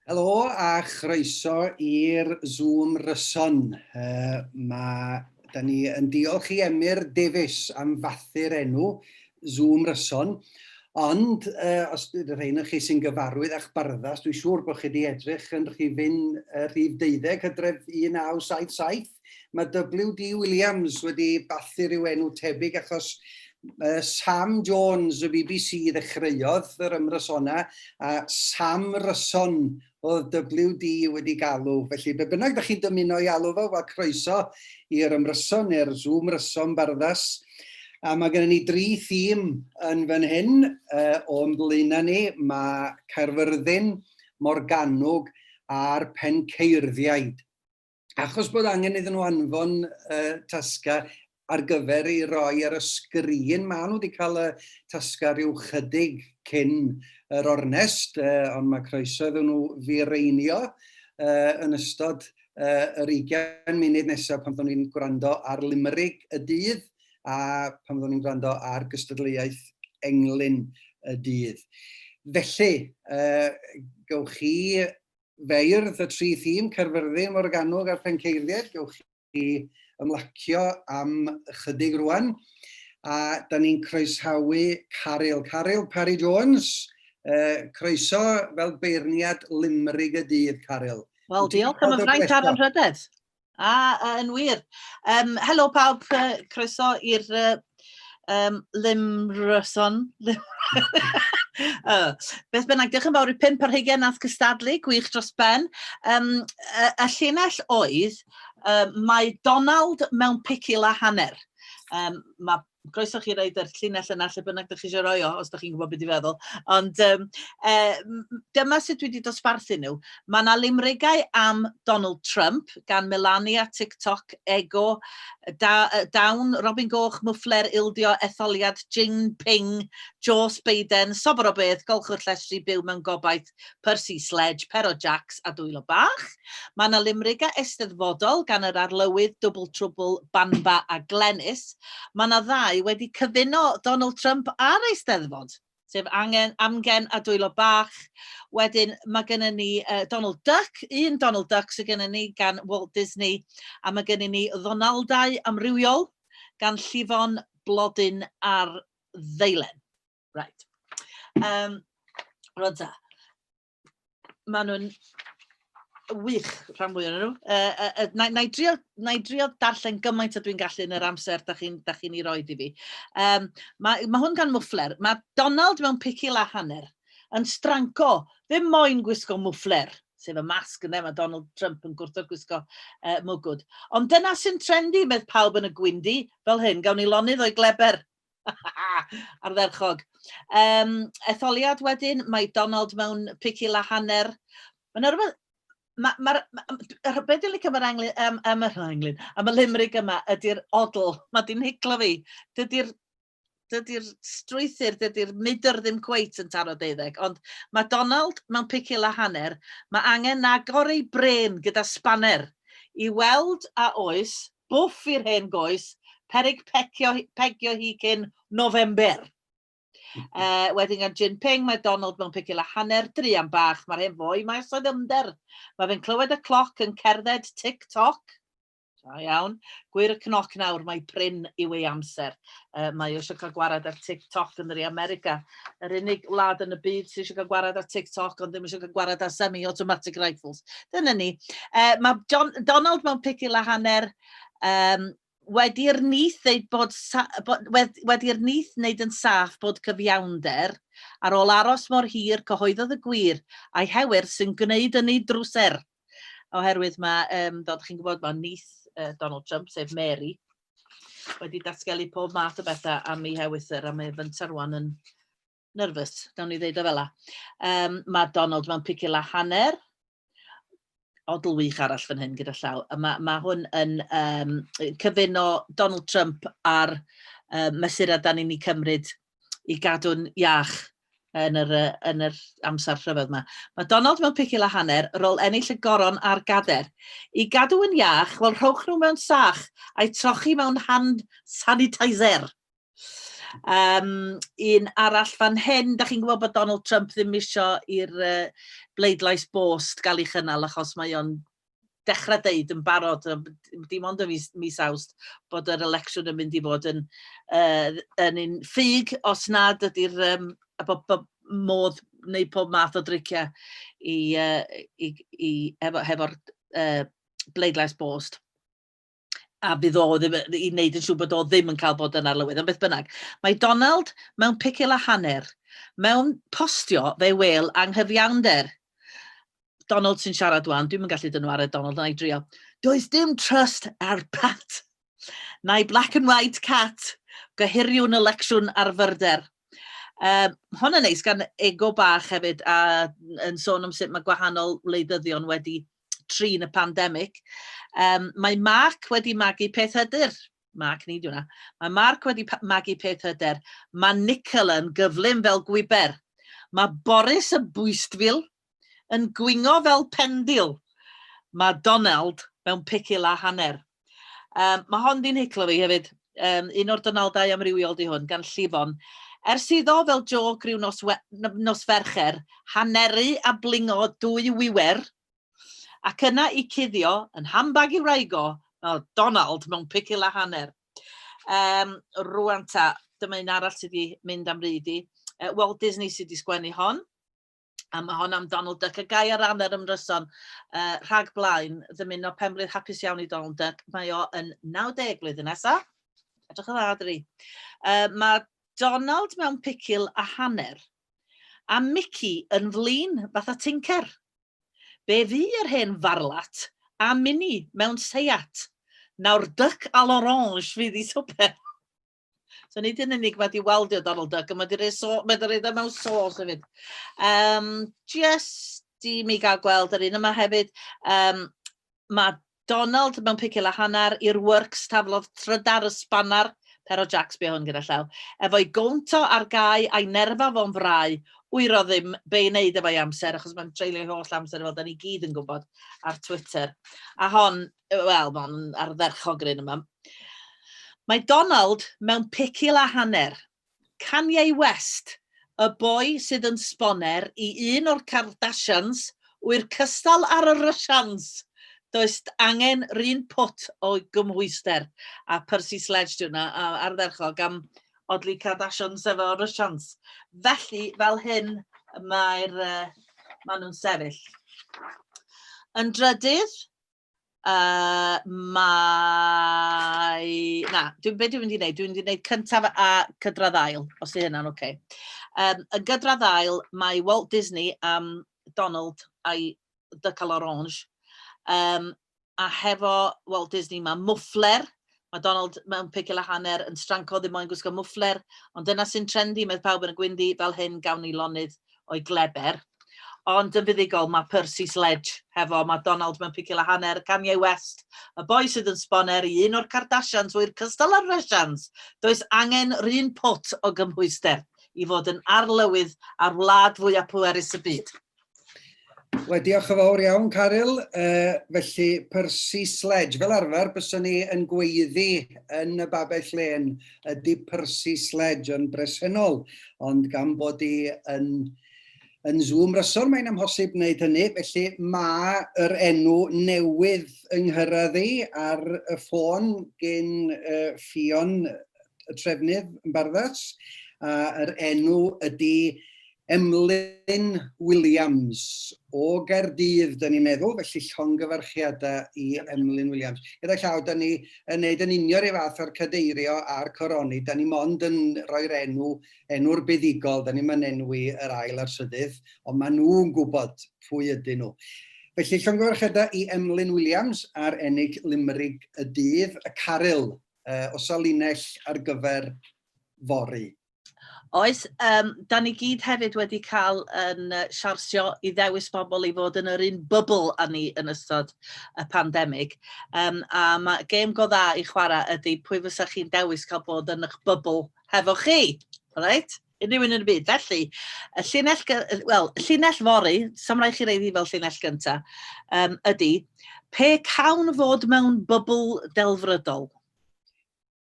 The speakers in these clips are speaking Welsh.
Helo a chroeso i'r Zoom Ryson. Uh, mae, da ni yn diolch i Emyr Davies am fathu'r enw Zoom Ryson. Ond, uh, os ydych rhain chi sy'n gyfarwydd â'ch barddas, dwi'n siŵr bod chi wedi edrych yn rhifyn uh, rhif 12 hydref 1977. Mae WD Williams wedi bathu rhyw enw tebyg achos uh, Sam Jones y BBC ddechreuodd yr ymrysona a Sam Ryson oedd WD wedi galw. Felly, be bynnag da chi'n dymuno i alw fo, wel croeso i'r ymryson neu'r Zoom ryson barddas. A mae gennym ni dri thîm yn fan hyn uh, o'n blaenau ni. Mae Caerfyrddin, Morgannwg a'r Penceirddïaid. Achos bod angen iddyn nhw anfon uh, tasgau ar gyfer ei roi ar y sgrin, maen nhw wedi cael y tasgau rhyw chydig cyn yr ornest, uh, ond mae croeso iddyn nhw fireinio uh, yn ystod uh, yr 20 munud nesaf pan fyddwn ni'n gwrando ar limrig y dydd a pan fyddwn ni'n gwrando ar gystadleuaeth englyn y dydd. Felly, uh, gywch chi feirdd y tri thîm, Caerfyrddin, Morgannwg a'r Penceirddïaid. Gewch chi ymlacio am ychydig rwan. A da ni'n croesawu Caryl. Caryl Parry Jones, eh, croeso fel beirniad limrig y dydd, Caryl. Wel, diolch am y fraint a'r anrhydedd. A, uh, yn wir. Um, helo pawb, uh, croeso i'r uh, um, Limryson. uh, beth bynnag, diolch yn fawr i 5 ar hugen nath cystadlu, gwych dros ben. Um, y, y llinell oedd, um, mae Donald mewn picil a hanner. Um, mae Croeso chi roid yr llinell yna lle bynnag dych chi eisiau roi o, os dych chi'n gwybod beth i feddwl. Ond um, e, dyma sut dwi wedi dosbarthu nhw. Mae yna limrigau am Donald Trump gan Melania, TikTok, Ego, da, Dawn, Robin Goch, Mwffler, Ildio, Etholiad, Jing Ping, Jos Biden, Sobor o Beth, Golchwr Llestri, Byw Mewn Gobaith, Percy Sledge, Pero Jacks a Dwylo Bach. Mae yna limrigau eisteddfodol gan yr arlywydd Dwbl Trwbl, Banba a Glenys. Mae yna ddau wedi cyfuno Donald Trump a'r Eisteddfod, sef Angen, Amgen a Dwylo Bach. Wedyn mae gennym ni uh, Donald Duck, un Donald Duck sydd gennym ni gan Walt Disney, a mae gennym ni Ddonaldau amrywiol gan Llifon Blodyn ar Ddeilen. Right. Um, Rwan ta. Maen nhw'n wych, rhan fwy ohonyn nhw. Uh, uh, uh, na, na, i drio, na i drio darllen gymaint a dwi'n gallu yn yr amser da chi'n da chi ei roed i fi. Um, mae, mae hwn gan mwffler. Mae Donald mewn picil a hanner yn stranco, ddim moyn gwisgo mwffler, sef y masg yna, mae Donald Trump yn gwrthod gwisgo uh, mwgwd. Ond dyna sy'n trendy, medd pawb yn y gwyndy, fel hyn, gawn ni lonydd o'i gleber. Ardderchog. Um, etholiad wedyn, mae Donald mewn picil a hanner. Mae yna rhywbeth... Mae, ma, ma, ma, beth dwi'n licio am yr englyn, um, am yr englyn, am y limrig yma ydy'r odl. Mae di'n hiclo fi. Dydy'r dydy'r strwythur, dydy'r mudr ddim cweit yn taro deuddeg, ond mae Donald mewn picil a hanner, mae angen agor ei brên gyda spanner i weld a oes Bwff i'r hen goes, peryg pecio, pegio hi cyn Nofember. Uh, wedyn gan Jinping, mae Donald mewn picil a hanner, druan bach, mae'r hen foi, mae oes ymder. Mae fe'n clywed y cloc yn cerdded tic-toc. Da iawn. Gwyr y cnoc nawr, mae prin yw ei amser. Uh, mae o eisiau cael gwared ar TikTok yn yr America. Yr unig wlad yn y byd sydd eisiau cael gwared ar TikTok, ond ddim eisiau cael gwared ar semi-automatic rifles. Dyna ni. Uh, mae John, Donald mewn picil a hanner um, wedi'r nith ddeud bod, bod wedi'r nith wneud yn saff bod cyfiawnder, ar ôl aros mor hir cyhoeddodd y gwir, a'i hewyr sy'n gwneud ynni drwser. Oherwydd mae, um, fel chi'n gwybod, mae nith uh, Donald Trump, sef Mary, wedi datgelu pob math o bethau am ei hewythr a mae fynta rwan yn nervous, nawn ni ddeud o fel la. Um, mae Donald mewn picil a hanner, odl wych arall fan hyn gyda llaw. A mae, mae hwn yn um, cyfuno Donald Trump a'r um, mesurau da ni'n ei cymryd i gadw'n iach yn yr, uh, yn yr amser rhyfedd yma. Mae Donald mewn picil a hanner ar ôl ennill y goron a'r gader. I gadw yn iach, wel rhowch nhw mewn sach a'i trochi mewn hand sanitizer. Un arall fan hyn, da chi'n gwybod bod Donald Trump ddim isio i'r bleidlais bost gael ei chynnal achos mae o'n dechrau deud yn barod, dim ond yn mis Awst, bod yr election yn mynd i fod yn un ffug os nad ydy'r a bod modd wneud pob math o driciau hefo'r bleidlais bost. A fydd o ddim, i wneud yn siŵr bod o ddim yn cael bod yn arlywydd, ond beth bynnag. Mae Donald mewn picil a hanner. Mewn postio fe wel anghyfiawnder. Donald sy'n siarad wan, dwi'm yn gallu dynwared Donald, na i drio. Does dim trust ar Pat. Na'i black and white cat. Gohiriwn election ar fyrder. Hwn yn neis gan ego bach hefyd a yn sôn am sut mae gwahanol wleidyddion wedi trin y pandemig. Mae Mark wedi magu peth hyder. Mark ni di hwnna. Mae Mark wedi magu peth hyder. Mae Nicola yn gyflym fel gwiber. Mae Boris y bwystfil yn gwingo fel pendil. Mae Donald mewn picil a hanner. Mae hon di'n hiclo fi hefyd. Un o'r Donaldau amrywiol di hwn, gan Llifon. Ers iddo fel jôc rhyw nos Fercher, haneru a blingo dwy wiwer, ac yna i cuddio yn handbag i wraig o, fel Donald mewn picil a hanner. Rwan ta, dyma un arall sydd wedi mynd am ryd i. Walt Disney sydd wedi sgwennu hon. A mae hon am Donald Duck. A gai ar ran yr ymryson rhag blaen ddymuno penblwydd hapus iawn i Donald Duck. Mae o yn 90 blwyddyn nesaf. Edrych yn dda, dydi. Mae Donald mewn picil a hanner. A Mickey yn flin fatha tincer. Be fu yr hen farlat a Minnie mewn seiat. Nawr duck à l'orange fydd i swper. So nid yn unig mae di waldio Donald Duck, ond mae di rhoi o mewn sauce hefyd. Just i mi gael gweld yr un yma hefyd. Mae Donald mewn picil a hanner i'r works taflodd trydar y spannar, Pero Jacks be hwn gyda llaw, efo'i gownt o ar gau a'i nerfa fo'n frau, wyro ddim be i wneud efo'i amser, achos mae'n treulio'i holl amser, fel da ni gyd yn gwybod, ar Twitter. A hon, wel, mae'n ardderchog yr un yma. Mae Donald mewn picil a hanner. Kanye West, y boi sydd yn sboner i un o'r Kardashians, wyr cystal ar y Russians. Does angen run pwt o gymhwyster. A Percy Sledge di hwnna, a ardderchog am odli Kardashians efo Russians. Felly, fel hyn, maen nhw'n sefyll. Yn drydydd, mae... Na, be dwi'n mynd i wneud? Dwi'n mynd i wneud cyntaf a cydradd ail, os ydy hynna'n oce. Okay. Yn gydradd ail, mae Walt Disney am Donald a'i Duck à l'Orange. A hefo Walt Disney mae muffler. Mae Donald mewn picil a hanner yn stranco ddim moyn gwisgo muffler, ond dyna sy'n trendy, medd pawb yn y gwyndy, fel hyn gawn ni lonydd o'i gleber. Ond yn fuddugol mae Percy Sledge hefo, mae Donald mewn picil a hanner, Kanye West, y boi sydd yn sboner i un o'r Kardashians wyr cystal â'r Russians. Does angen run pwt o gymhwyster i fod yn arlywydd ar wlad fwyaf pwerus y byd. Wel, diolch yn fawr iawn, Caryl. Felly, Percy Sledge, fel arfer, byswn ni yn gweiddi yn y babell lên ydy Percy Sledge yn bresennol, ond gan bod i yn Zoom rysor, mae'n amhosib wneud hynny, felly mae yr enw newydd yng nghyrraedd i ar y ffôn gen Ffion y trefnydd yn Barddas, a yr enw ydy Emlyn Williams o Gaerdydd, da ni'n meddwl, felly llongyfarchiadau i Emlyn Williams. Gyda llaw, da ni yn neud yn union i'r fath o'r cadeirio a'r coroni, da ni mond yn rhoi'r enw, enw'r buddugol, da ni'n mynd enwi yr ail a'r trydydd, ond maen nhw'n gwybod pwy ydyn nhw. Felly llongyfarchiadau i Emlyn Williams ar ennill limrig y dydd, y Caryl, oes 'na linell ar gyfer fory? Oes, da ni gyd hefyd wedi cael yn siarsio i ddewis bobl i fod yn yr un bubble â ni yn ystod y pandemig. A mae gêm go dda i chwarae ydy pwy fysa chi'n dewis cael bod yn eich bubble hefo chi. Right? Unrhyw un yn y byd. Felly, y llinell, wel, llinell fory, sam rhaid chi reid i fel llinell gyntaf, ydy, pe cawn fod mewn bubble delfrydol?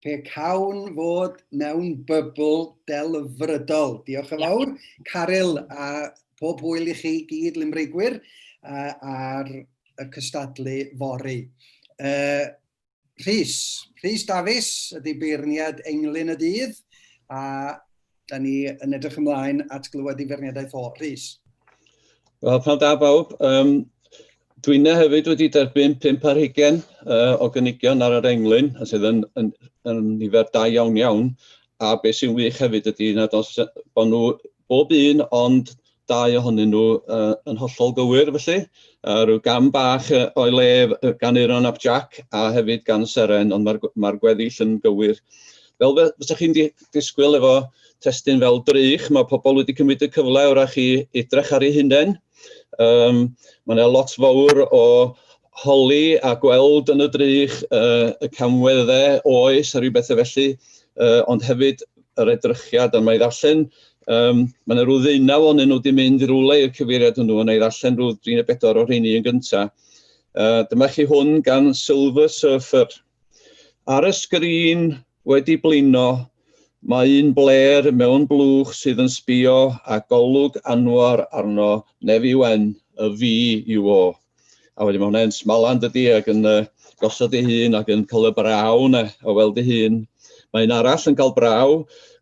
Pe cawn fod mewn bybl delfrydol. Diolch yn fawr, Caryl, a pob hwyl i chi gyd, Limrigwyr, ar y cystadlu fory. Rhys, Rhys Dafis ydy beirniad englyn y dydd, a da ni yn edrych ymlaen at glywed ei feirniadaeth o. Rhys. Wel, pnawn da bawb. Um, Dwi'n hefyd wedi derbyn 5 ar hugen uh, o gynigion ar yr englyn, a sydd yn, yn, yn nifer da iawn iawn. A beth sy'n wych hefyd ydy nad os bod nhw bob un ond dau ohonyn nhw uh, yn hollol gywir felly. Uh, rhyw gam bach uh, o'i le gan Euron ap Jack a hefyd gan Seren, ond mae'r mae gweddill yn gywir. Fel fysa chi'n disgwyl efo testun fel drych, mae pobl wedi cymryd y cyfle wrach i edrych ar eu hunain. Um, mae yna lot fawr o holi a gweld yn y drych uh, y camweddau oes a rhyw bethau felly, uh, ond hefyd yr edrychiad, a mae ddarllen, um, mae yna rhyw ddeunaw ohonyn nhw wedi mynd i rywle i'r cyfeiriad hwnnw, a i ddarllen rhyw dri neu bedwar o'r rheini yn gyntaf. Uh, dyma chi hwn gan Silver Surfer. Ar y sgrin, wedi blino, mae un blêr mewn blwch sydd yn sbio a golwg anwar arno, Nefi Wen, y fi yw o. A wedyn mae hwnna'n smala yn dydi ac yn uh, gosod ei hun ac yn cael y braw yna o weld ei hun. Mae un arall yn cael braw,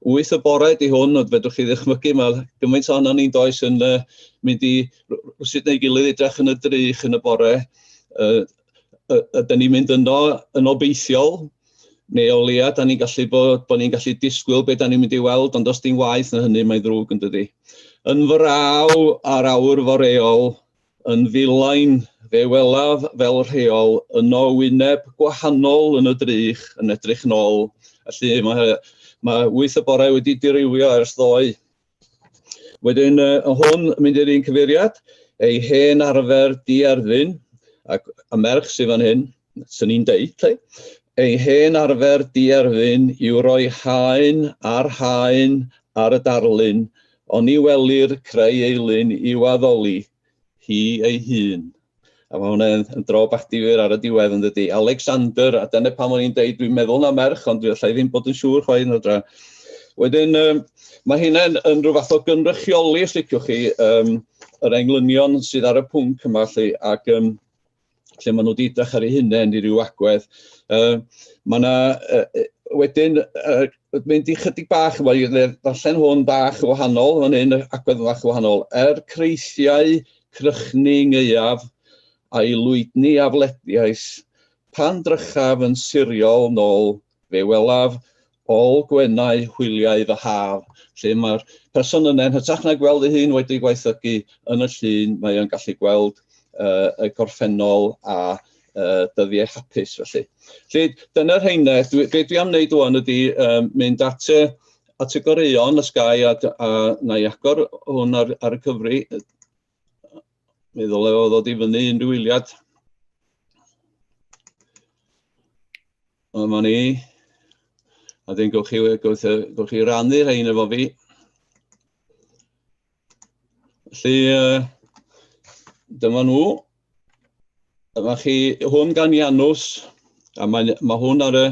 8 y bore di hwn, ond fedrwch chi ddychmygu, mae gymaint ohono ni'n does yn uh, mynd i rywsut neu gilydd edrych yn y drych yn y bore. Uh, ydyn ni'n mynd yno yn obeithiol, neu o leia da ni'n gallu bod, bod ni'n gallu disgwyl beth da ni'n mynd i weld, ond os di'n waeth na hynny, mae'n ddrwg yn dydi. Yn fyraw ar awr foreol, yn filain, fe welaf fel rheol, yno wyneb gwahanol yn y drych, yn edrych nôl. Felly mae, mae 8 y bore wedi dirywio ers ddoe. Wedyn, uh, hwn yn mynd i'r un cyfeiriad, ei hen arfer diarddun, ac y merch sydd fan hyn, sy'n ni'n deud, lle, ei hen arfer diarddun i'w roi haen ar haen ar y darlun, oni welir creu eilun i'w addoli, hi ei hun. A mae hwnna'n yn dro bach difyr ar y diwedd yn dydy. Alexander, a dyna pam o'n i'n deud, dwi'n meddwl na merch, ond dwi allai ddim bod yn siŵr chwaith yn dra. Wedyn, um, mae hynna'n yn rhyw fath o gynrychioli, os liciwch chi, um, yr englynion sydd ar y pwnc yma, lle, ac um, lle maen nhw wedi edrych ar eu hunain i ryw agwedd. Uh, mae yna, uh, wedyn, uh, mynd i chydig bach, wel, ddarllen hwn bach yn wahanol, fan hyn, agwedd bach yn wahanol. Er creithiau crychni ngaeaf, a'i lwydni aflediais, pan drychaf yn siriol nôl, fe welaf ôl gwenau hwyliau fy haf, lle mae'r person yna, yn hytrach na gweld ei hun wedi gwaethygu yn y llun, mae o'n gallu gweld uh, y gorffennol a uh, dyddiau hapus felly. Felly dyna'r rheina, dwi, be dwi am wneud wan ydy um, mynd at y, at y goreuon, os gai, a, a na i agor hwn ar, ar y cyfri. Mi ddyle fo ddod i fyny unrhyw eiliad. Yma ni. A dyn gewch chi, gewch, gewch chi rannu rhain efo fi. Felly, dyma nhw. Dyma chi hwn gan Janus, a mae, mae hwn ar y,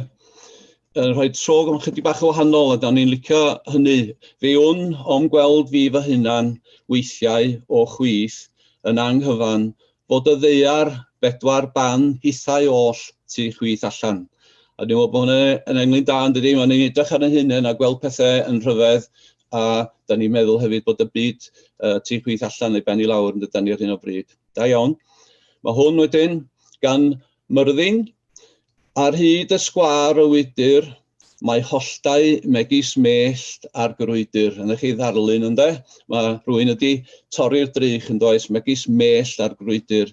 yn rhoi tro chydig bach o wahanol, a da ni'n licio hynny. Fe wn o'm gweld fi fy hunan weithiau o chwith yn anghyfan, fod y ddaear bedwar ban hithau oll tu chwith allan. A dwi'n meddwl bod hwnna yn englyn da, yn dydi? Mae'n ni'n edrych ar ein hunain a gweld pethau yn rhyfedd, a da ni'n meddwl hefyd bod y byd uh, tu chwith allan neu ben i lawr yn dydan ni ar hyn o bryd. Da iawn. Mae hwn wedyn gan Myrddin. Ar hyd y sgwâr o wydr, mae holltau megis mellt ar grwydr. Yna chi ddarlun ynde? Mae rhywun wedi torri'r drych yn does, megis mellt ar grwydr.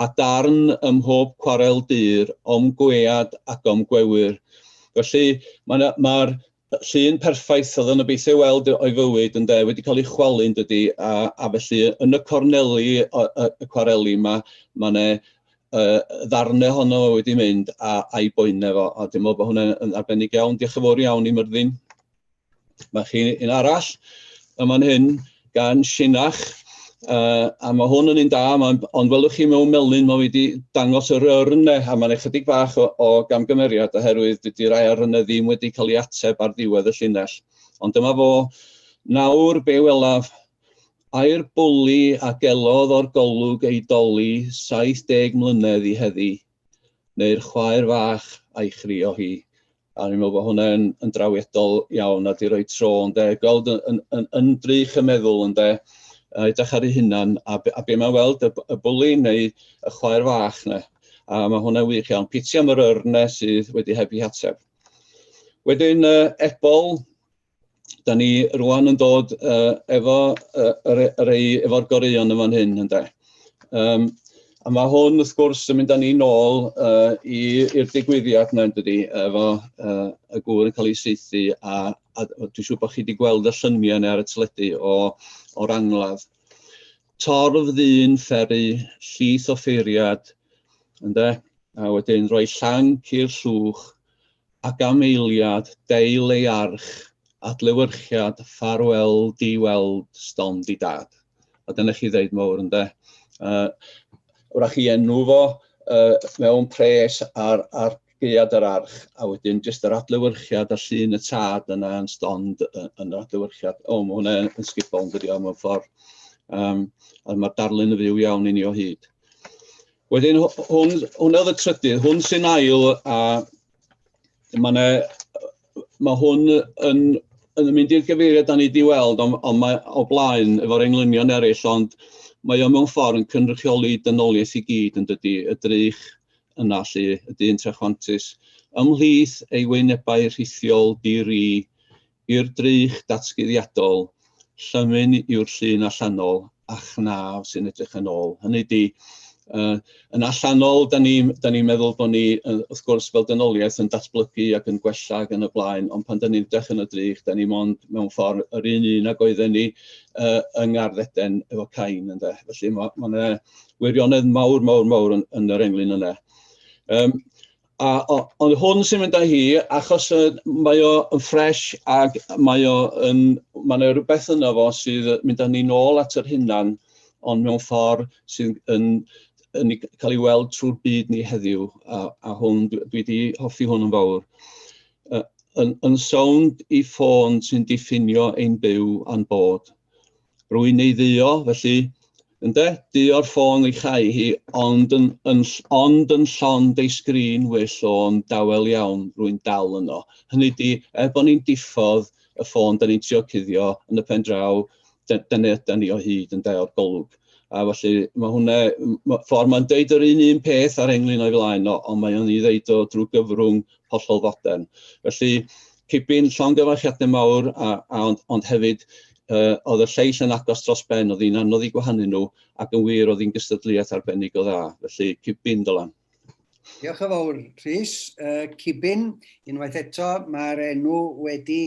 A darn ym mhob cwarel dur, o'm gwead ac o'm gwewyr. Felly mae'r ma llun perffaith oedd yn obeithio ei weld o'i fywyd ynde, wedi cael ei chwalu yn dydi, a, a felly yn y corneli, y, y, y cwareli yma, mae yna uh, ddarnau ohono fo wedi mynd a, a'i boenau fo, a dwi'n meddwl bod hwnna'n arbennig iawn. Diolch yn fawr iawn i Myrddin. Mae chi un arall yma'n hyn gan Sinach. A mae hwn yn un da, ond welwch chi mewn melyn mae wedi dangos yr yrn e, a mae'n ychydig bach o gamgymeriad oherwydd dydy'r air yna ddim wedi cael ei ateb ar ddiwedd y llinell. Ond dyma fo, nawr be welaf, ai'r bwli a gelodd o'r golwg ei doli 70 mlynedd i heddi, neu'r chwaer fach a'i chrio hi. A ni'n meddwl bod hwnna'n yn drawiadol iawn a di roi tro ynde, gweld yn, yn, yn, yn drych y meddwl ynde, a edrych ar ei hunan a, a be mae'n weld, y, y bwli neu y chwaer fach ne. A mae hwnna'n wych iawn. Piti am yr yrne sydd wedi heb ei hateb. Wedyn, ebol, da ni rwan yn dod efo, yr, yr, efo'r goreuon yn fan hyn, ynde. A mae hwn, wrth gwrs, yn mynd â ni nôl i'r digwyddiad yna, dydy, efo y gŵr yn cael ei saethu, a dwi'n siŵr bod chi wedi gweld y lluniau yna ar y teledu o'r angladd. Torf ddyn fferi, llith o ffeiriad, ynde, a wedyn rhoi llanc i'r llwch, ac am eiliad deil ei arch, adlewyrchiad ffarwel di weld stond i dad. A dyna chi ddeud mawr, ynde. Wrach i enw fo mewn pres ar gaead yr arch, a wedyn jyst yr adlewyrchiad a llun y tad yna yn stond yn yr adlewyrchiad. O, mae hwnna yn sgubol yn dydi o mewn ffordd. A mae'r darlun yn fyw iawn i ni o hyd. Wedyn hwn, hwn oedd y trydydd, hwn sy'n ail a mae ma hwn yn, yn mynd i'r gyfeiriad da ni wedi weld, ond on mae o blaen efo'r englynion eraill, ond mae o mewn ffordd yn cynrychioli dynoliaeth i gyd yn dydy, y drych yna lly, y dyn trechwantus. Ymhlith ei wynebau rhithiol di-ri, I'r drych datguddiadol, llymyn yw'r llun allanol a chnaf sy'n edrych yn ôl. Hynny ydy, yn allanol, da ni'n da ni meddwl bod ni, wrth gwrs, fel dynoliaeth yn datblygu ac yn gwella ac yn y blaen, ond pan da ni'n edrych yn y drych, da ni mond mewn ffordd yr un un ag oedden ni yng Ngardd Eden efo Cain, ynde. Felly mae ma yna wirionedd mawr, mawr, mawr yn yr englyn yna. A, o, ond hwn sy'n mynd â hi, achos mae o yn ffres ac mae o yn, mae yna rhywbeth yno fo sydd yn mynd â ni nôl at yr hunan, ond mewn ffordd sydd yn, yn cael ei weld trwy'r byd ni heddiw, a hwn, dwi wedi hoffi hwn yn fawr. Yn sownd i ffôn sy'n diffinio ein byw a'n bod. Rwy'n ei dduo, felly, ynde, duo'r ffôn ei chau hi, ond yn, yn, ond yn llond ei sgrin wyll o'n dawel iawn, rwy'n dal yno. Hynny di, er bod ni'n diffodd y ffôn, da ni'n trio cuddio yn y pen draw, dyna ydan ni o hyd, ynde, o'r golwg. A felly mae hwnna, ffordd mae'n deud yr un un peth ar englyn o'i flaen o, ond mae o'n ei ddeud o drwy gyfrwng hollol fodern. Felly, Cibyn, llongyfarchiadau mawr, a, ond hefyd oedd y lleill yn agos dros ben, oedd hi'n anodd i gwahanu nhw, ac yn wir oedd hi'n gystadleuaeth arbennig o dda. Felly, Cibyn, Dylan. Diolch yn fawr, Rhys. Cibyn, unwaith eto, mae'r enw wedi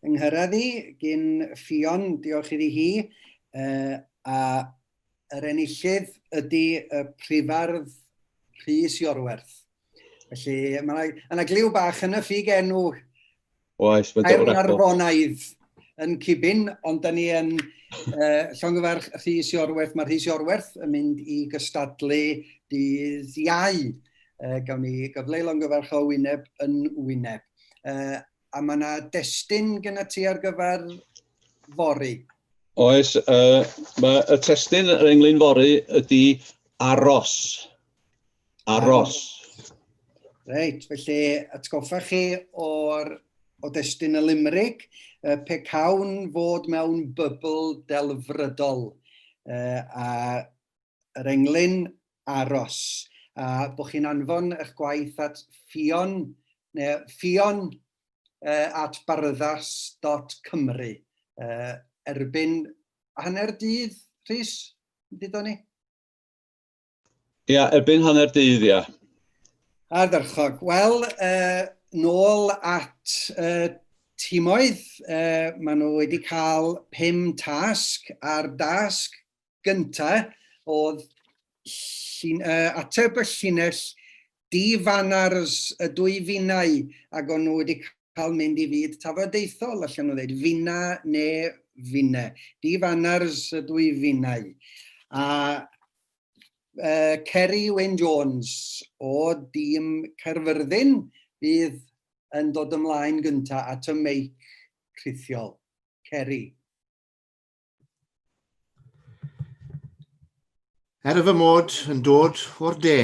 yng nghyrraedd i gyn Ffion, diolch iddi hi. A yr enillydd ydy y prifardd Rhys Iorwerth. Felly, mae yna gliw bach yn y ffug enw. Oes, mae'n dod Caernarfonaidd yn Cibyn, ond da ni yn llongyfarch Rhys Iorwerth. Mae Rhys Iorwerth yn mynd i gystadlu dydd Iau. Gawn ni gyfle i longyfarch o wyneb yn wyneb. A mae yna destun gyda ti ar gyfer fory. Oes, mae y testun yr englyn fory ydy aros. Aros. Reit, felly atgoffa chi o'r o destun y limrig, pe cawn fod mewn bybl delfrydol, a yr englyn aros, a bod chi'n anfon eich gwaith at Ffion, neu Ffion at barddas.cymru erbyn hanner dydd, Rhys, dydon ni? Ia, erbyn hanner dydd, ia. Ardderchog. Wel, nôl at timoedd. Maen nhw wedi cael 5 tasg, a'r dasg gyntaf oedd ateb y llinell di-fanars y dwy finau, ac o'n nhw wedi cael mynd i fyd tafodieithol, allan nhw ddeud fina neu finne. Di fanners ydw i finnau. A uh, Kerry Wyn Jones o dîm Caerfyrddin fydd yn dod ymlaen gyntaf at y meic rhithiol. Kerry. Er fy mod yn dod o'r de,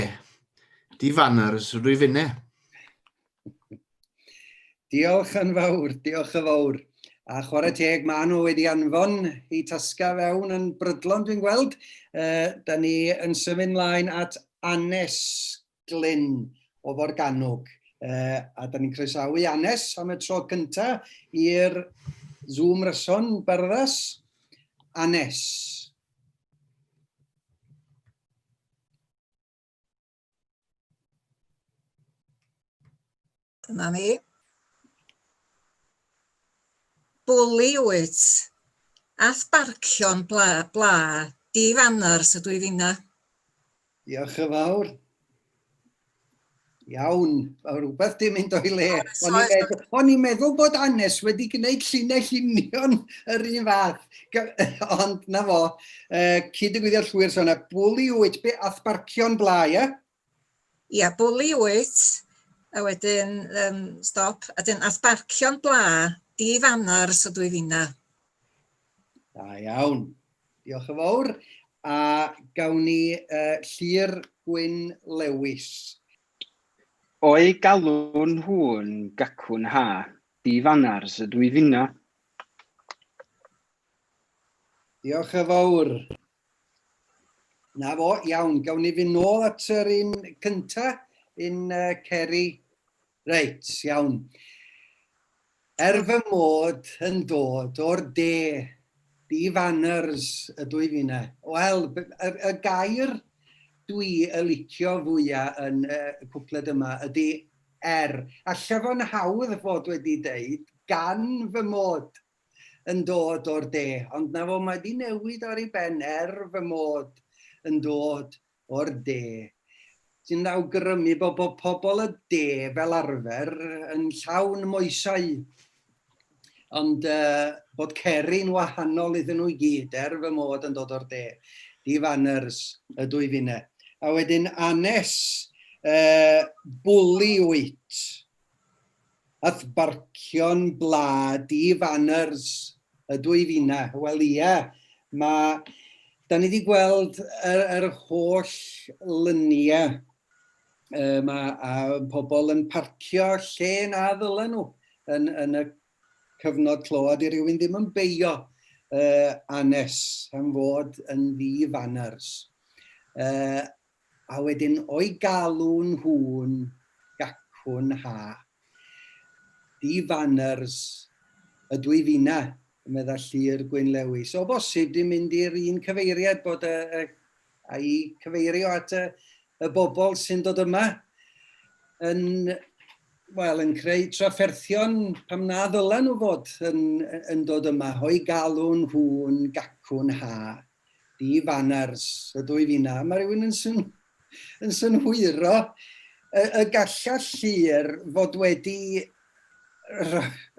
di fanners rwy finne. Diolch yn fawr, diolch yn fawr. A chwarae teg, maen nhw wedi anfon i tasga fewn yn brydlon dwi'n gweld. Uh, da ni yn symud mlaen at Anes Glyn o Forgannwg. Uh, a da ni'n croesawu Anes am y tro cyntaf i'r Zoom Ryson Barddas. Anes. Dyma ni. Bwli wyt. Ath barcio'n bla, bla, di fanners ydw i finna. Diolch yn fawr. Iawn, mae rhywbeth di mynd o'i le. O'n i'n meddwl, o'n i'n meddwl bod Anes wedi gwneud llinell union yr un fath. Ond na fo, uh, cyd-ddigwyddiad llwyr sôn, bwli wyt, be ath barcio'n bla, ie? Ia, bwli wyt, a wedyn um, stop, a wedyn ath barcio'n bla, di fanners ydw i finna. Da iawn. Diolch yn fawr. A gawn ni uh, Llyr Gwyn Lewis. O'i galw nhw'n gacwn ha, di fanners ydw i finna. Diolch yn fawr. Na fo, iawn. Gawn ni fynd nôl at yr un cynta, un uh, Ceri. Reit, iawn. Er fy mod yn dod o'r de, di fanners ydw i finna. Wel, y, y gair dwi y licio fwyaf yn y cwpled yma ydy er. Alla fo'n hawdd fod wedi deud gan fy mod yn dod o'r de, ond na fo, mae di newid ar ei ben er fy mod yn dod o'r de. Sy'n awgrymu bod, bod pobl y de fel arfer yn llawn moesau, ond uh, bod Ceri'n wahanol iddyn nhw i gyd, er fy mod yn dod o'r de. Di fanners y dwy finne. A wedyn Anes, uh, bwli wyt. Ath barcio'n bla di fanners ydw i finna. Wel ia, ma... Da ni wedi gweld yr, yr holl lyniau um, a, a pobl yn parcio lle na ddylen nhw yn, yn y cyfnod clo a di rhywun ddim yn beio uh, Anes am fod yn ddi fanners. Uh, A wedyn o'i galw nhw'n gacwn ha. Di fanners ydw i finna, medda Llŷr Gwyn Lewis. O bosib di mynd i'r un cyfeiriad bod y, y, a'i cyfeirio at y, y bobl sy'n dod yma yn, wel, yn creu trafferthion pam na ddylen nhw fod yn, yn dod yma, o'i galw nhw'n gacwn ha. Di fanners ydw i finna. Mae rhywun yn, syn, yn synhwyro y, y galla Llyr fod wedi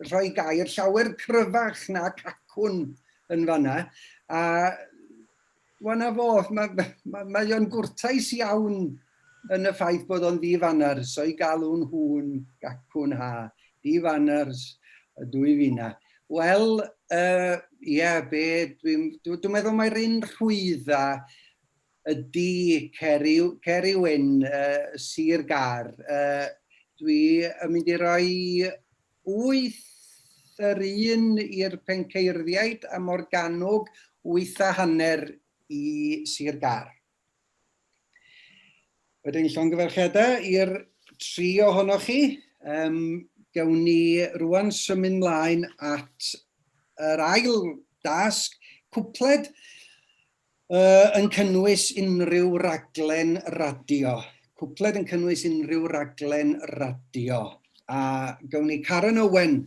rhoi gair llawer cryfach na cacwn yn fanna. A wel na fo, mae, mae, mae o'n gwrtais iawn yn y ffaith bod o'n ddi-fanners, o'i galw'n hwn gacwn ha, di-fanners ydw i finna. Wel, uh, ie, yeah, be, dwi'n dwi, dwi meddwl mai'r un rhwydda ydy Ceri, Ceri Wyn, uh, Sir Gar. Uh, dwi yn mynd i roi 8 yr un i'r Penceirddïaid a Morgannwg, 8 a hanner i Sir Gar. Wedyn llongyfarchiadau i'r tri ohonoch chi. Um, gawn ni rwan symud mlaen at yr ail dasg, cwpled uh, yn cynnwys unrhyw raglen radio. Cwpled yn cynnwys unrhyw raglen radio. A gawn ni Karen Owen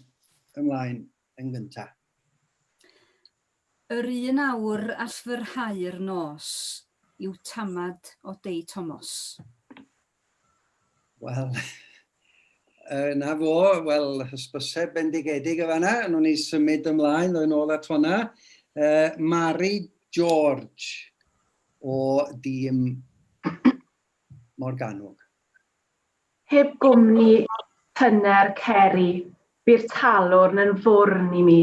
ymlaen yn gyntaf. Yr un awr all fyrhau'r nos yw tamad o Dei Tomos. Wel, Na fo, wel, hysbyseb bendigedig y fanna. Nw'n ni symud ymlaen, ddod ôl at hwnna. Mari George o dîm Morgannwg. Heb gwmni tyner Ceri, bu'r talwrn yn fwrn i mi.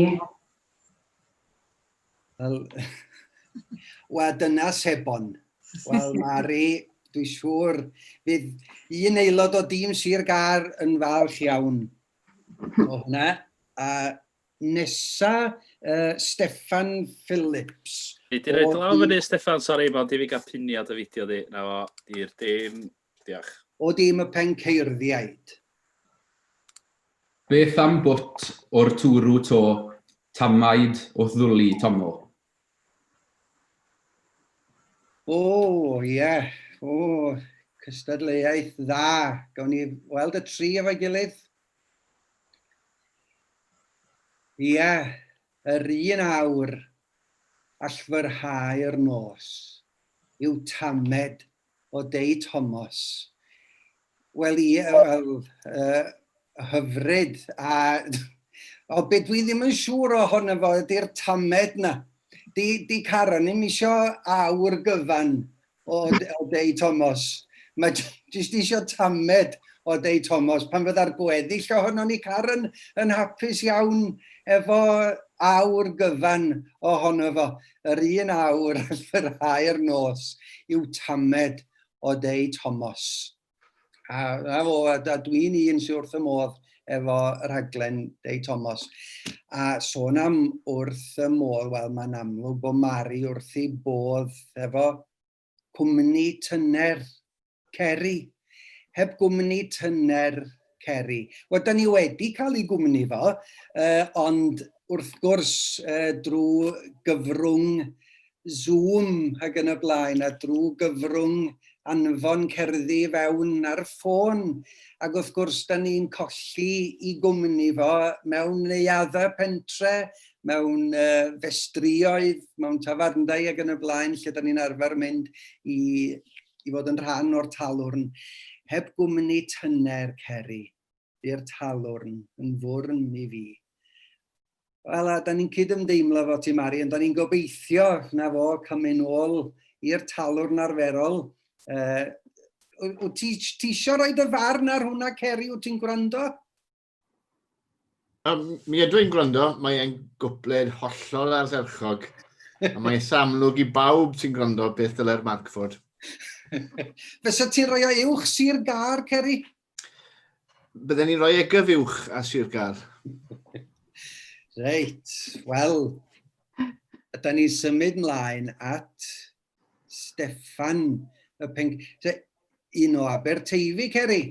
Wel, wel dyna sebon. Wel, Mari, dwi'n siŵr fydd un aelod o dîm Sir Gâr yn falch iawn o hwnna. A nesa, Steffan Phillips. Fi di roed lawr fyny, Steffan, sori, mond i fi gael piniad y fideo di. Na fo, i'r dim. Diolch. O dîm y Penceirddïaid. Beth am bwt o'r twrw to, tamaid o'th ddwli, Tommo? O, ie. O, cystadleuaeth dda. Gawn ni weld y tri efo'i gilydd? Ie, yr un awr allfyrhau'r nos yw tamed o Dei Tomos. Wel, ie, wel, hyfryd. A o, be dwi ddim yn siŵr ohono fo ydy'r tamed na. Di, di Karen ddim isio awr gyfan o, o Dei Tomos. Mae jyst isio tamed o Dei Tomos. Pan fydda'r gweddill ohono ni, Karen, yn hapus iawn efo awr gyfan ohono fo. Yr un awr fyrhau'r nos yw tamed o Dei Tomos. A, a fo, a, a dwi'n un sy'n wrth y modd efo rhaglen Dei Tomos. A sôn am wrth y modd, wel mae'n amlwg bod Mari wrth ei bodd efo cwmni tyner Ceri. Heb gwmni tyner Ceri. Wel, da ni wedi cael ei gwmni fo, ond wrth gwrs drwy gyfrwng Zoom ac yn y blaen, a drwy gyfrwng anfon cerddi fewn ar ffôn. Ac wrth gwrs, da ni'n colli i gwmni fo mewn neuaddau pentre, mewn festrïoedd, mewn tafarndai ac yn y blaen, lle da ni'n arfer mynd i, i fod yn rhan o'r talwrn. Heb gwmni tyner, Ceri, bu'r talwrn yn fwrn i fi. Wel, a da ni'n cydymdeimlo fo ti, Mari, ond da ni'n gobeithio na fo cael mynd ôl i'r talwrn arferol. Wyt ti, ti eisiau rhoi dy farn ar hwnna, Ceri? Wyt ti'n gwrando? Mi ydw i'n gwrando, mae e'n gwpled hollol ardderchog. A mae'n eitha amlwg i bawb sy'n gwrando beth dylai'r marc fod. Fysa ti'n rhoi o uwch Sir Gâr, Ceri? Bydden ni'n rhoi e gyfuwch a Sir Gâr. Reit, wel, da ni'n symud mlaen at Steffan y pen... Un o Aberteifi, Ceri.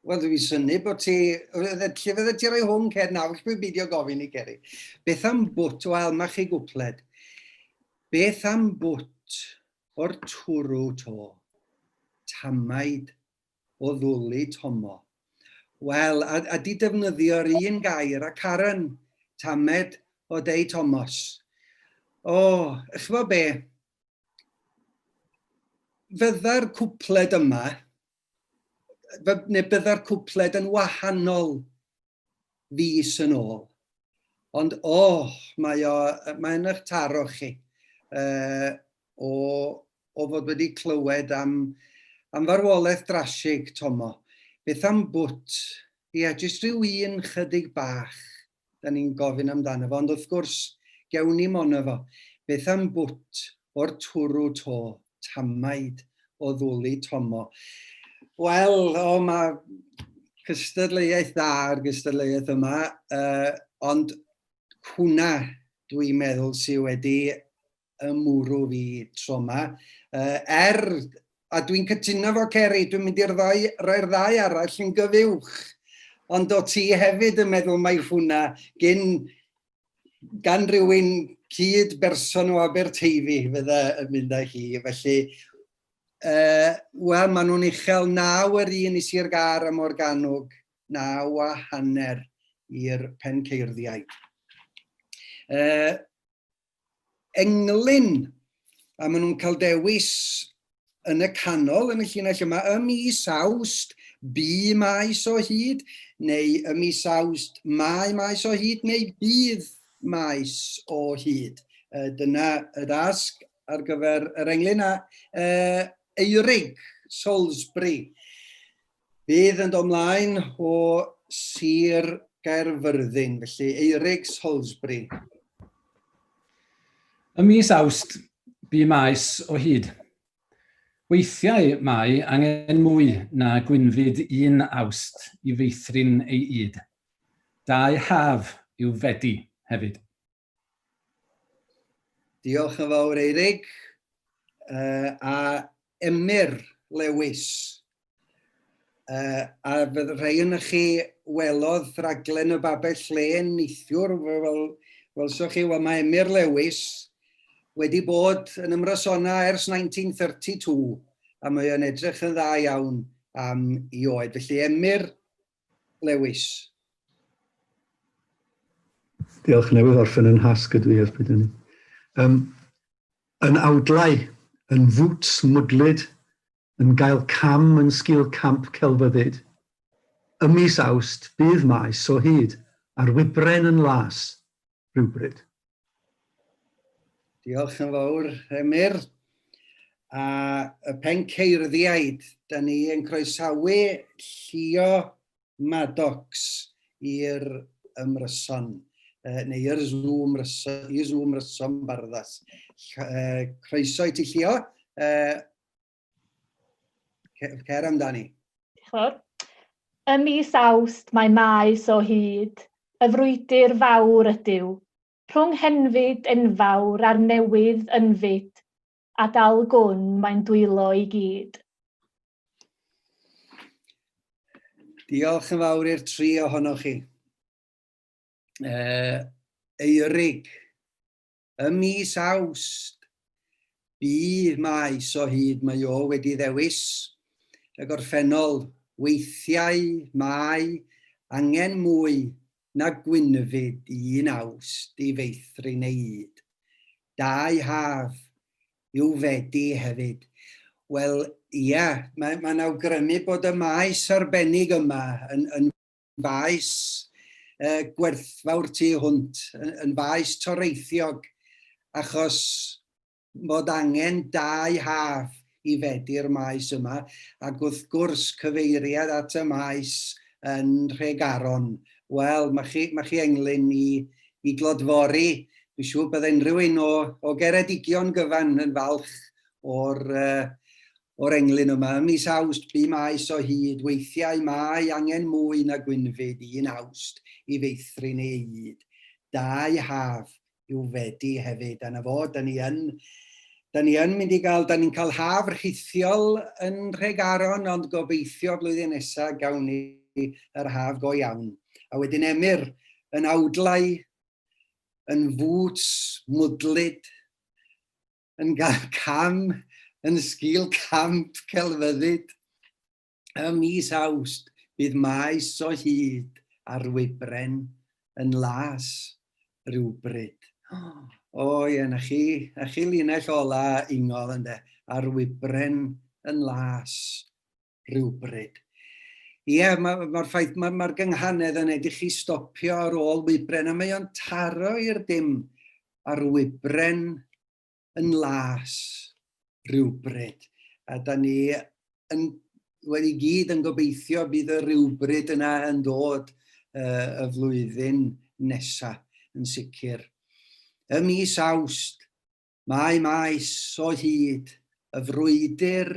Wel, dwi'n synnu bod ti... Lle fydde ti rhoi hwn, Cer? Na, felly dwi'n beidio gofyn i Ceri. Beth am bwt? Wel, mae chi gwpled. Beth am bwt o'r twrw to? Tamaid o ddwlu Tomo. Wel, a, a di defnyddio'r un gair a Karen, tamed o Dei Tomos. O, oh, ch'bo be? Fydda'r cwpled yma, neu bydda'r cwpled yn wahanol fis yn ôl. Ond, o, oh, mae o, mae'n eich taro chi o, o fod wedi clywed am, am farwolaeth drasig, Tomo. Beth am bwt? Ie, jyst rhyw un chydig bach da ni'n gofyn amdano fo, ond wrth gwrs, gewn ni mono fo. Beth am bwt o'r twrw to, tamaid o ddwli Tomo? Wel, o, mae cystadleuaeth dda ar gystadleuaeth yma, ond hwnna dwi'n meddwl sydd wedi ymwrw fi tro yma. Er, a dwi'n cytuno fo Ceri, dwi'n mynd i'r ddau, roi'r ddau arall yn gyfuwch. Ond o ti hefyd yn meddwl mai hwnna gyn, gan rhywun cyd berson o Aberteifi fydda yn mynd â hi. Felly, wel, maen nhw'n uchel 9 yr un i Sir Gâr a Morgannwg, 9.5 i'r Penceirddïaid. Englyn, a maen nhw'n cael dewis yn y canol yn y llinell yma ym mis Awst. bu maes o hyd, neu y mis Awst mae maes o hyd, neu bydd maes o hyd. Dyna y dasg ar gyfer yr englyn a Eurig Salisbury fydd yn dod mlaen o Sir Gaerfyrddin, felly Eurig Salisbury. Ym mis Awst, bu maes o hyd. Weithiau mae angen mwy na gwynfyd un Awst i feithrin ei ŷd. Dau haf i'w fedi hefyd. Diolch yn fawr, Eirig. A Emyr Lewis. A fydd rhai yn chi welodd raglen y Babell Lên neithiwr, fel welsoch chi, wel mae Emyr Lewis wedi bod yn ymrysona ers 1932, a mae o'n edrych yn dda iawn am i oed. Felly Emyr Lewis. Diolch, newydd orffen yn nhasg ydw i ers bryd hynny. Um, yn awdlau, yn fŵts mwdlyd, yn gael cam yn sgil camp celfyddyd. Ym mis Awst, bydd maes o hyd, a'r wybren yn las, rhywbryd. Diolch yn fawr, Emyr. A y penceirddïaid, da ni yn croesawu Llio Maddox i'r ymryson, neu i'r Zoom, i Zoom Ryson Barddas. Croeso i ti, Llio. Cer amdani. Diolch yn fawr. Ym mis Awst mae maes o hyd, y frwydr fawr ydyw, rhwng henfyd enfawr a'r newydd ynfyd, a dal gwn mae'n dwylo i gyd. Diolch yn fawr i'r tri ohonoch chi. Eurig, Ym mis Awst, bu maes o hyd mae o wedi ddewis y gorffennol, weithiau mae angen mwy na gwynfyd un Awst i feithrin ei ŷd. Dau haf i'w fedi hefyd. Wel, ia, mae'n mae awgrymu bod y maes arbennig yma yn, yn faes gwerthfawr tu hwnt, yn faes toreithiog, achos bod angen dau haf i fedi'r maes yma, ac wrth gwrs cyfeiriad at y maes yn Nhregaron. Wel, mae chi, mae chi englyn i, i glodfori. Dwi'n siŵr bydd unrhyw un o, o Geredigion gyfan yn falch o'r, o'r englyn yma. Ym mis Awst bu maes o hyd, weithiau mae angen mwy na gwynfyd un Awst i feithrin ei ŷd. Dau haf i'w fedi hefyd, a 'na fo, da ni yn, da ni yn mynd i gael, da ni'n cael haf rhithiol yn Nhregaron, ond gobeithio blwyddyn nesaf gawn ni yr haf go iawn. A wedyn Emyr yn awdlau, yn fŵts mwdlyd, yn gael cam yn sgil camp celfyddyd ym mis Awst, bydd maes o hyd ar wybren yn las rywbryd. O ie, na chi, na chi linell ola ingol ynde, ar wybren yn las rywbryd. Ie, mae'r ma ffaith, mae'r ma gynghanedd yn edrych chi stopio ar ôl wybren, a mae o'n taro i'r dim ar wybren yn las rywbryd. A da ni yn, wedi gyd yn gobeithio bydd y rywbryd yna yn dod y flwyddyn nesa, yn sicr. Y mis Awst, Mae maes o hyd, y frwydr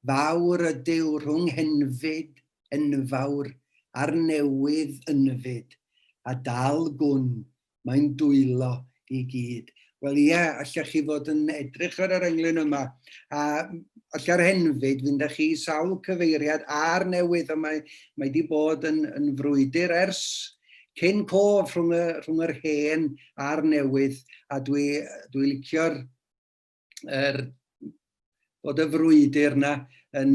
fawr ydyw rhwng henfyd enfawr a'r newydd ynfyd, a dal gwn, mae'n dwylo i gyd. Wel ie, allech chi fod yn edrych ar yr englyn yma, a alla'r henfyd fynd â chi i sawl cyfeiriad a'r newydd, a mae, mae di bod yn, yn frwydr ers cyn cof rhwng, y, rhwng yr hen a'r newydd, a dwi, dwi licio'r er, bod y frwydr yna yn,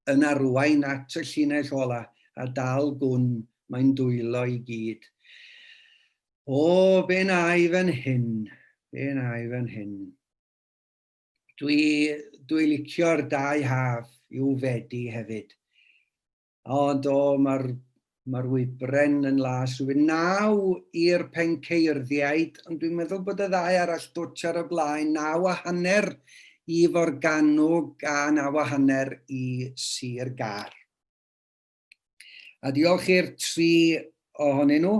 yn arwain at y llinell ola, a dal gwn mae'n dwylo i gyd. O, be na i fan hyn, be na i fan hyn. Dwi, dwi licio'r dau haf i'w fedi hefyd. Ond o, mae'r mae wybren yn las rhywun. 9 i'r Penceirddïaid, ond dwi'n meddwl bod y ddau arall dwtsh ar y blaen. 9.5 i Forgannwg a 9.5 i Sir Gâr. A diolch i'r tri ohonyn nhw.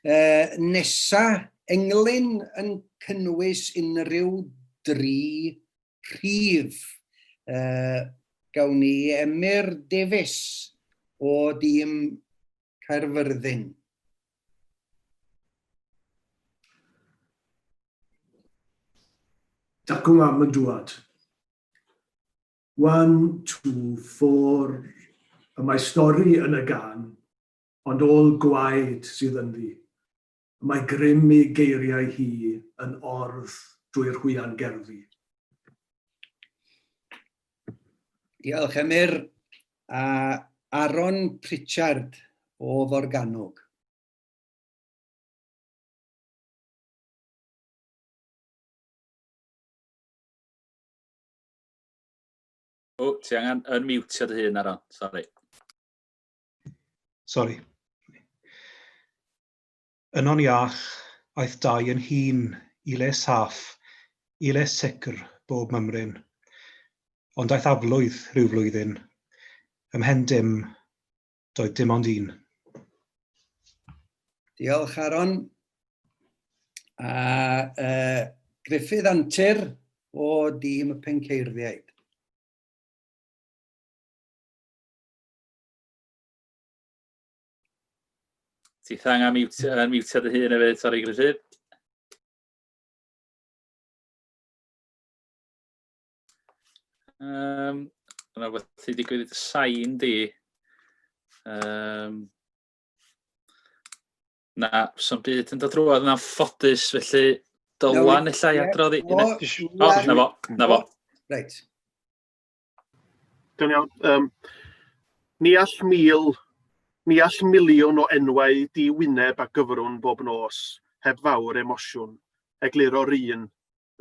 E, nesa, englyn yn cynnwys unrhyw dri rhif. E, gawn ni Emyr Davies o dîm Caerfyrddin. Dacw mam yn dŵad. One, two, four, y mae stori yn y gân, ond ôl gwaed sydd ynddi. Y mae grym ei geiriau hi yn ordd drwy'r hwyan gerddi. Diolch, Emyr. A Aaron Pritchard o Forgannwg. O, ti angen unmute dy hun, Aron. Sorry. Sorry. Yno'n iach, aeth Dai yn hŷn i le saff, i le sicr bob mymryn. Ond aeth aflwydd rhyw flwyddyn. Ymhen dim, doedd dim ond un. Diolch, Aaron. A uh, Gruffydd Antur o dîm y Penceirddïaid. Ti angen mute, mute dy hun hefyd, sori Gruffydd. Um, yna rhywbeth sydd wedi digwydd i dy sain di. Um, na, so'n byd yn dod drwodd yn anffodus, felly Dylan ella i adrodd i... O, na fo, na fo. Reit. Dwi'n iawn. Um, ni all mil, ni all miliwn o enwau di wyneb a gyfrwn bob nos, heb fawr emosiwn, egluro'r un,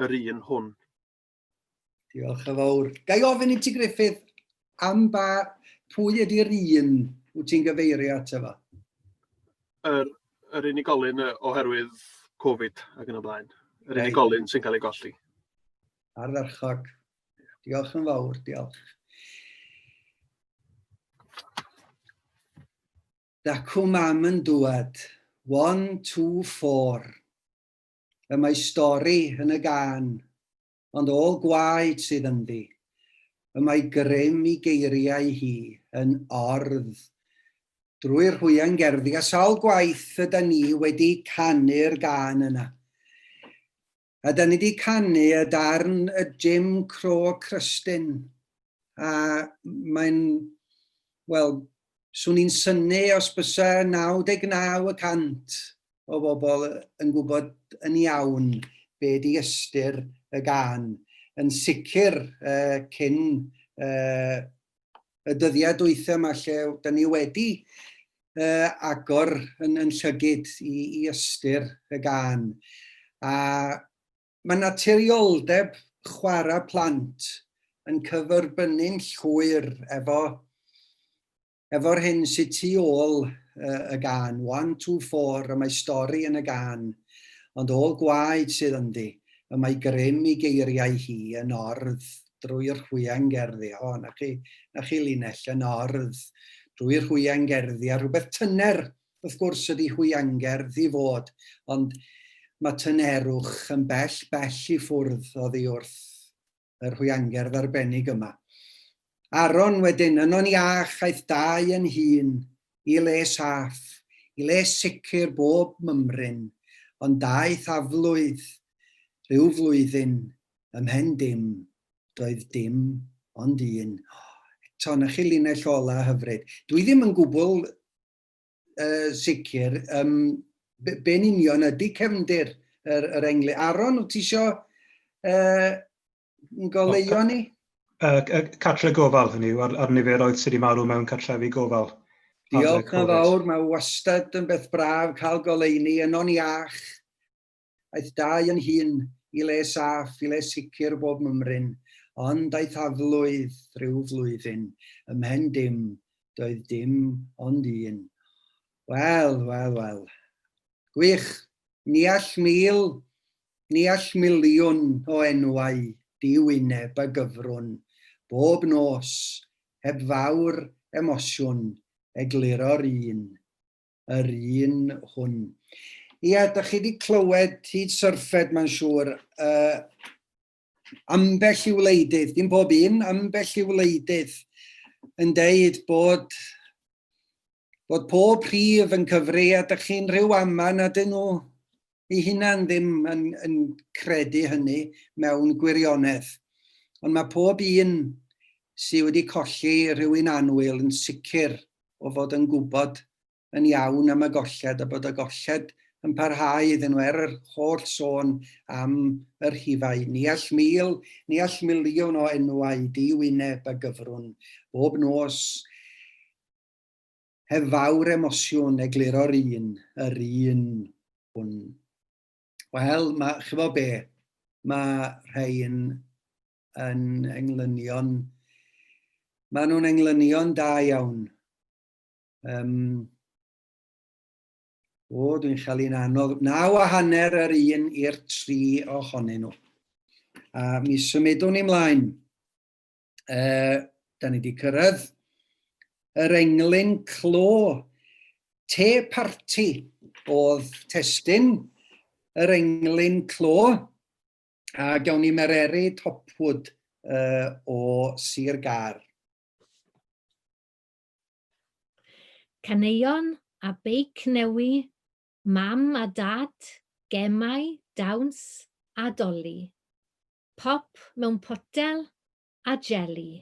yr un hwn. Diolch yn fawr. Ga i ofyn i ti, Gruffydd, am ba, pwy ydy'r un wyt ti'n gyfeirio ato fo? Yr, yr unigolyn oherwydd Covid ac yn y blaen. Yr right. unigolyn sy'n cael ei golli. Ardderchog. Diolch yn fawr, diolch. Dacw mam yn dŵad. One, two, four. Y mae stori yn y gân, ond ôl gwaed sydd ynddi. Y mae grym i geiriau hi yn ordd drwy'r hwyan gerddi, a sawl gwaith yda ni wedi canu'r gân yna. A da ni wedi canu y darn y Jim Crow Crystyn, a mae'n, wel, swn i'n synnu os bysa 99 y cant o bobl yn gwybod yn iawn be di ystyr y gân. Yn sicr uh, cyn uh, y dyddiau dwytha yma lle da ni wedi uh, agor yn, yn llygid i, i ystyr y gân. A mae naturioldeb chwarae plant yn cyferbynnu'n llwyr efo efo'r hyn sydd tu ôl y gân. One, two, four, y mae stori yn y gân, ond ôl gwaed sydd ynddi, y mae grym i geiriau hi yn ordd drwy'r hwyan gerddi. O, na chi, na chi linell, yn ordd drwy'r hwyan gerddi, a rhywbeth tyner, wrth gwrs, ydy hwyangerdd i fod, ond mae tynerwch yn bell, bell i ffwrdd oddi wrth yr hwyangerdd arbennig yma. Aaron wedyn, yno'n iach aeth dau yn hun i le saff, i le sicr bob mymryn, ond daeth aflwydd rhyw flwyddyn ymhen dim, doedd dim ond un. Eto, na chi linell ola hyfryd. Dwi ddim yn gwbl uh, sicr um, be'n union ydy cefndir yr, yr englyn. Aaron, wyt ti isio uh, goleuo ni? Uh, cartre gofal, hynny yw, ar, ar niferoedd sydd wedi marw mewn cartrefi gofal. Diolch yn fawr, mae wastad yn beth braf cael goleuni yno'n iach. Aeth dau yn hŷn i le saff, i le sicr bob mymryn, ond aeth aflwydd rhyw flwyddyn, ymhen dim. Doedd dim ond un. Wel, wel, wel. Gwych. Ni all mil, ni all miliwn o enwau di-wyneb a gyfrwn, bob nos, heb fawr emosiwn, egluro'r un, yr un hwn. Ia, da chi wedi clywed hyd syrffed, mae'n siŵr, uh, ambell i wleidydd, dim pob un, ambell i wleidydd yn deud bod bod pob rhif yn cyfri a dych chi'n rhyw ama nad ydyn nhw eu hunan ddim yn, yn credu hynny mewn gwirionedd. Ond mae pob un sydd wedi colli rhywun annwyl yn sicr o fod yn gwybod yn iawn am y golled a bod y golled yn parhau iddyn nhw er yr holl sôn am y rhifau. Ni all mil, ni all miliwn o enwau di-wyneb a gyfrwn bob nos heb fawr emosiwn egluro'r un, yr un hwn. Wel, mae, chyfo be, mae rhain yn englynion, maen nhw'n englynion da iawn. Um, o, dwi'n chael un anodd. 9.5 yr un i'r tri ohonyn nhw. A mi symudwn ni mlaen. Uh, da ni wedi cyrraedd yr englyn clo. Te parti oedd testun yr englyn clo. A gawn ni Mererid Hopwood uh, o Sir Gâr. Caneuon a beic newi, mam a dad, gemau, dawns a doli. Pop mewn potel a jeli.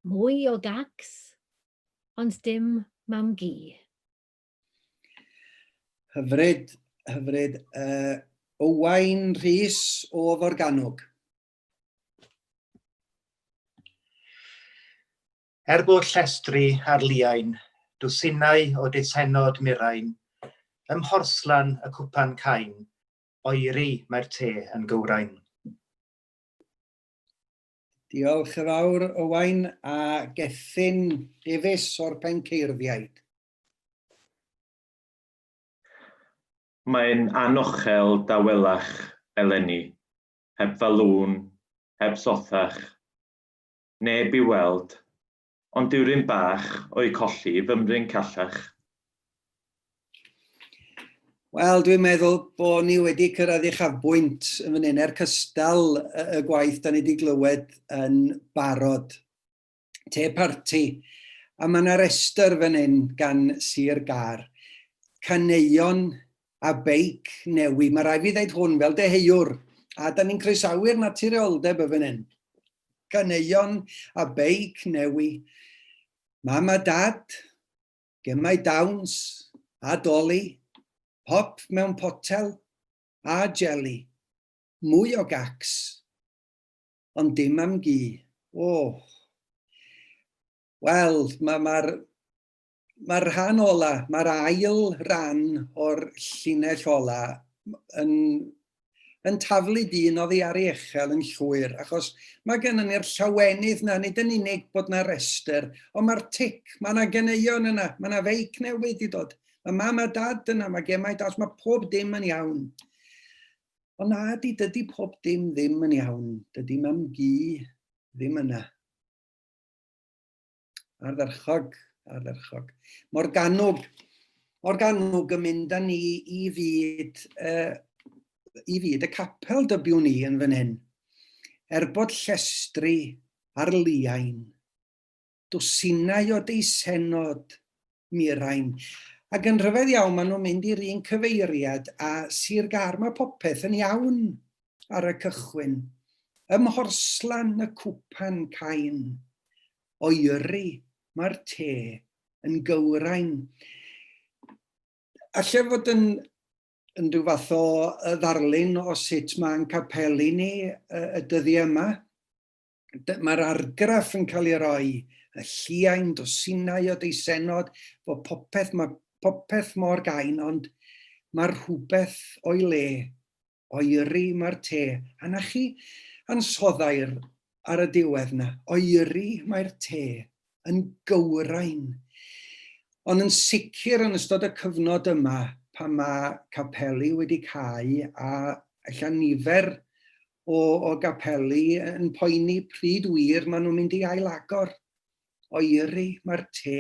Mwy o gacs, ond dim mam-gu. Hyfryd, hyfryd. Uh, Owain Rhys o Forgannwg. Er bod llestri ar liain, dwsinau o deisennod mirain, ym mhorslan y cwpan cain, oeri mae'r te yn gywrain. Diolch yn fawr, Owain, a Gethin Davies o'r Penceirddïaid. Mae'n anochel dawelach eleni, heb falŵn, heb sothach, neb i'w weld, ond dyw'r bach o'u colli fymryn callach. Wel, dwi'n meddwl bod ni wedi cyrraedd uchafbwynt yn fan hyn, er cystal y gwaith da ni wedi glywed yn barod. Te parti. A mae yna restr fan hyn gan Sir Gâr. Caneuon a beic newi. Mae rhaid fi ddeud hwn fel deheuwr. A da ni'n croesawu'r naturioldeb y fan hyn. Caneuon a beic newi. Mam a dad, gemau dawns a doli, pop mewn potel a jeli, mwy o gacs, ond dim am gi. O! Wel, mae'r ma, ma rhan ola, mae'r ail ran o'r llinell ola yn yn taflu dyn oddi ar ei echel yn llwyr, achos mae gennym ni'r llawenydd na, nid yn unig bod na restr, ond mae'r tic, mae yna ganeuon yna, mae yna feic newydd i dod, mae mam a dad yna, mae gemau das, mae pob dim yn iawn. Ond na di, dydy pob dim ddim yn iawn, dydy mam gu ddim yna. Ardderchog, ardderchog. Morgannwg, Morgannwg yn mynd â ni i fyd, uh, i fyd y capel dybiwn ni yn fan hyn. Er bod llestri ar liain, dwsinau o deisennod mirain, ac yn rhyfedd iawn maen nhw'n mynd i'r un cyfeiriad a Sir Gâr, mae popeth yn iawn ar y cychwyn. Ym mhorslan y cwpan cain, oeri mae'r te yn gywrain. Alle fod yn, yn rhyw fath o ddarlun o sut mae'n capeli ni y dyddiau yma. Mae'r argraff yn cael ei roi, y lliain, dwsinau o deisennod, fod popeth, mae popeth mor gain, ond mae rhywbeth o'i le. Oeri mae'r te. A 'na chi ansoddair ar y diwedd 'na. Oeri mae'r te. Yn gywrain. Ond yn sicr yn ystod y cyfnod yma, pan mae capeli wedi cau a ella nifer o, o gapeli yn poeni pryd wir maen nhw'n mynd i ailagor. Oeri, mae'r te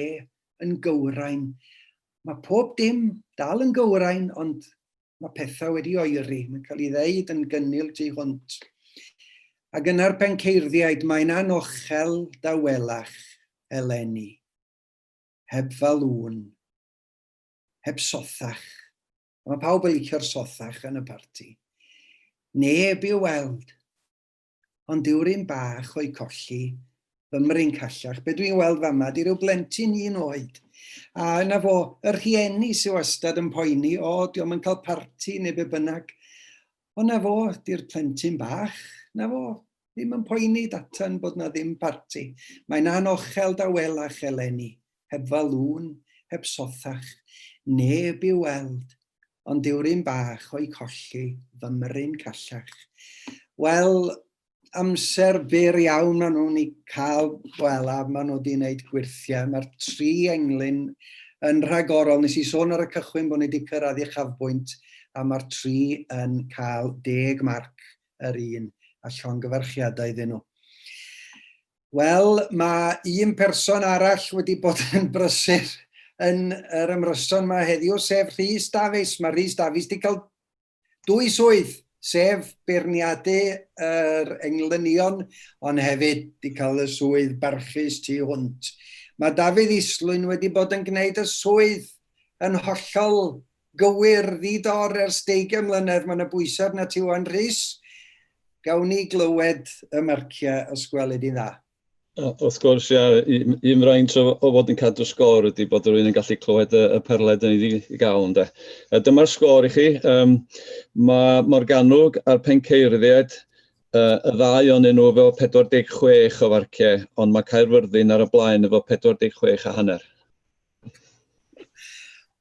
yn gywrain. Mae pob dim dal yn gywrain, ond mae pethau wedi oeri. Mae'n cael ei ddeud yn gynnil tu hwnt. Ac yna'r penceirddïaid, mae'n anochel dawelach eleni. Heb falŵn. Heb sothach. Mae pawb yn licio'r sothach yn y parti. Neb i'w weld. Ond dyw'r un bach o'i colli, fymryn callach. Be dwi'n weld fama, di ryw blentyn un oed. A yna fo, y rhieni sy'n wastad yn poeni, o, dio'm yn cael parti neu be bynnag. Ond na fo, di'r plentyn bach, na fo, ddim yn poeni datan bod na ddim parti. Mae'n anochel dawelach eleni, heb falŵn, heb sothach, neb i'w weld, ond dyw'r un bach o'i colli fymryn callach. Wel, amser byr iawn maen nhw'n ei cael, wel, a maen nhw wedi gwneud gwyrthiau. Mae'r tri englyn yn rhagorol. Nes i sôn ar y cychwyn bod ni wedi cyrraedd uchafbwynt, a mae'r tri yn cael deg marc yr un, a llongyfarchiadau iddyn nhw. Wel, mae un person arall wedi bod yn brysur yn yr ymryson yma heddiw, sef Rhys Dafis. Mae Rhys Dafis wedi cael dwy swydd, sef beirniadu yr englynion, ond hefyd wedi cael y swydd barchus tu hwnt. Mae Dafydd Islwyn wedi bod yn gwneud y swydd yn hollol gywir, ddi-dor ers deugain mlynedd, mae yna bwysau arnat ti wan Rhys. Gawn ni glywed y marciau os gweli di'n dda. Wrth gwrs, ia, un, un fraint o, o fod yn cadw sgôr ydy bod rhywun yn gallu clywed y, y perled yn ei i gael, ynde. Dyma'r sgôr i chi. Um, mae Morgannwg a'r Penceirddïaid, uh, y ddau onyn nhw efo 46 o farciau, ond mae Caerfyrddin ar y blaen efo 46 a hanner.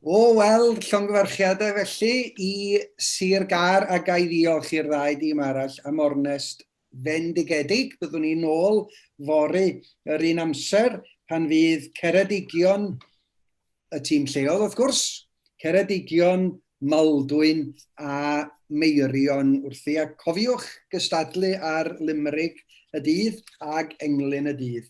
O, wel, llongyfarchiadau felly i Sir Gâr a ga i ddiolch i'r ddau dîm arall am ornest fendigedig. Byddwn ni nôl fory yr un amser pan fydd Ceredigion, y tîm lleol wrth gwrs, Ceredigion, Maldwyn a Meirion wrthi. A cofiwch gystadlu ar Limerick y dydd ag Englyn y dydd.